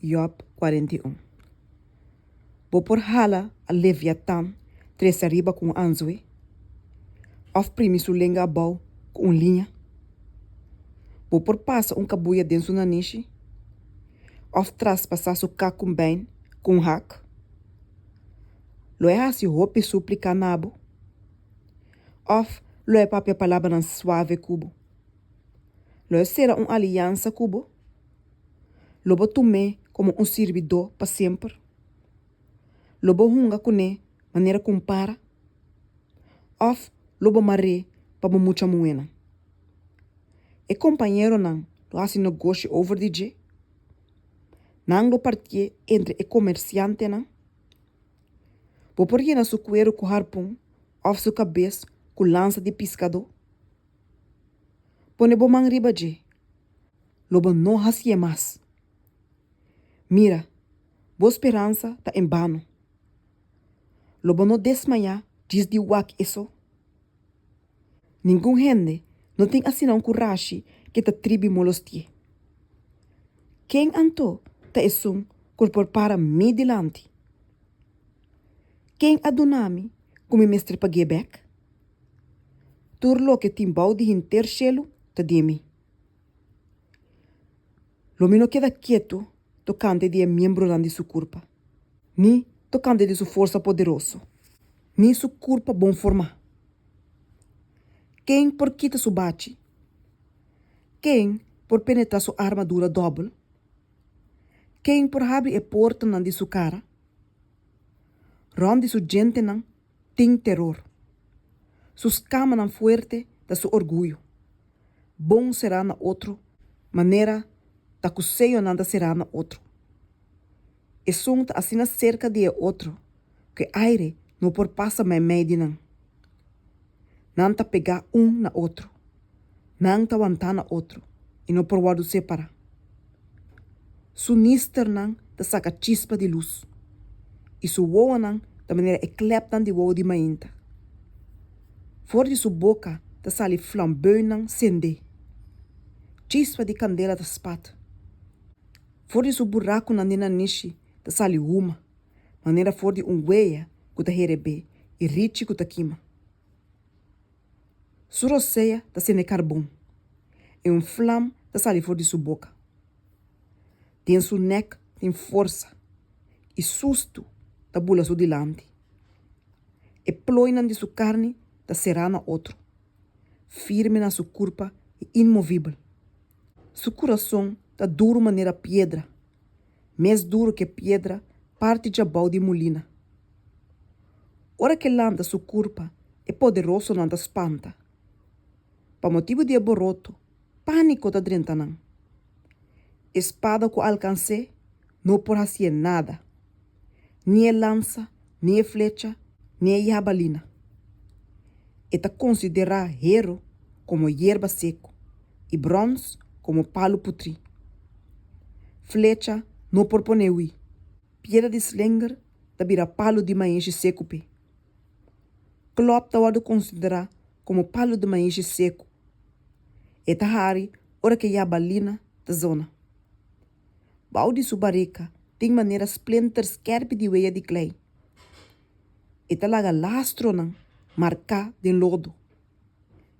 Yòb 41. Bo por hala a Leviatan trese ariba ku un anzue? Òf primi su lenga abou ku un liña? Bo por pasa un kabuya den su nanishi? Òf traspasá su kakumbein ku un hak? Lo e hasi hopi súplika na bo? Òf lo e papia palabranan suave ku bo? Lo e sera un aliansa ku bo? Lo bo tum'é komo un sirbidó pa semper? Lo bo hunga kuné manera ku un para? Òf lo bo mar'é pa bo mucha muhénan? E kompañeronan lo hasi negoshi over di dje? Nan lo partié entre e komersiantenan? Bo por yena su kueru ku harpun òf su kabes ku lansa di piskadó? Pone bo man riba dje, lo bo no hasié mas. Mira, bo speransa ta en bano. Lo bo no desmayá djis di wak eso? Ningun hende no tin asina un kurashi ke ta tribi molostié. Ken anto ta esun ku por para mi dilanti? Ken a duna mi ku mi mester pag'é bèk? Tur loke tin bou di henter shelu ta di mi. Lo mi no keda ketu tokante di e miembronan di su kurpa, ni tokante di su forsa poderoso, ni su kurpa bon formá. Ken por kita su bachi? Ken por penetrá su armadura dòbel? Ken por habri e portanan di su kara? Rònt di su djentenan tin teror. Su skamanan fuerte ta su orguyo. Bon será na otro manera ta ku seyonan ta será na otro. Esun ta asina serka di e otro ku e aire no por pasa meimei di nan. Nan ta pegá un na otro. Nan ta wantá na otro i no por wòrdu separá. Su nisternan ta saka chispa di lus, i su wowonan ta manera e klepnan di wowo di mainta. For di su boka ta sali flambeunan sendé. Chispa di kandela ta spat. For di su burakunan di nanishi ta sali huma, manera for di un wea ku ta herebé i richi ku ta kima. Su rosea ta sende karbon, i un flam ta sali for di su boka. Den su nèk tin forsa, i sustu ta bula su dilanti. E plooinan di su karni ta será na otro, firme na su kurpa i inmovibel. Su kurason ta duru manera piedra, mes duru ke piedra parti djabou di mulina. Ora ke lanta su kurpa, e poderosonan ta spanta. Pa motibu di e boroto, pániko ta drenta nan. E spada ku alkans'é no por hasié nada, ni e lansa, ni e flecha, ni e yabalina. E ta konsiderá heru komo yerba seku i bròns komo palu putrí. Flecha no por pon'é hui. Piedra di slinger ta bira palu di maishi seku p'e. Klòp ta wòrdu konsiderá komo palu di maishi seku. E ta hari ora ku e yabalina ta zona. Bou di su barika tin manera splinter skèrpi di weya di klei. E ta laga lastronan marká den lodo.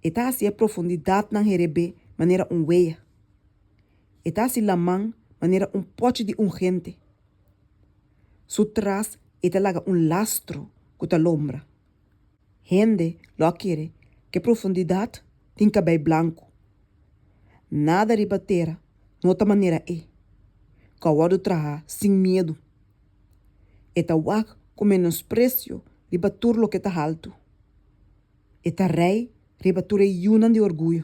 E ta hasi e profundidatnan herebé manera un weya. E ta hasi laman manera un pòchi di ungente. Su tras e ta laga un lastro ku ta lombra. Hende lo a kere ku e profundidat tin kabei blanku. Nada riba tera no ta manera e, ku a wòrdu traha sin miedu. E ta wak ku menospresio riba tur loke ta haltu. E ta rei riba tur e yunan di orguyo.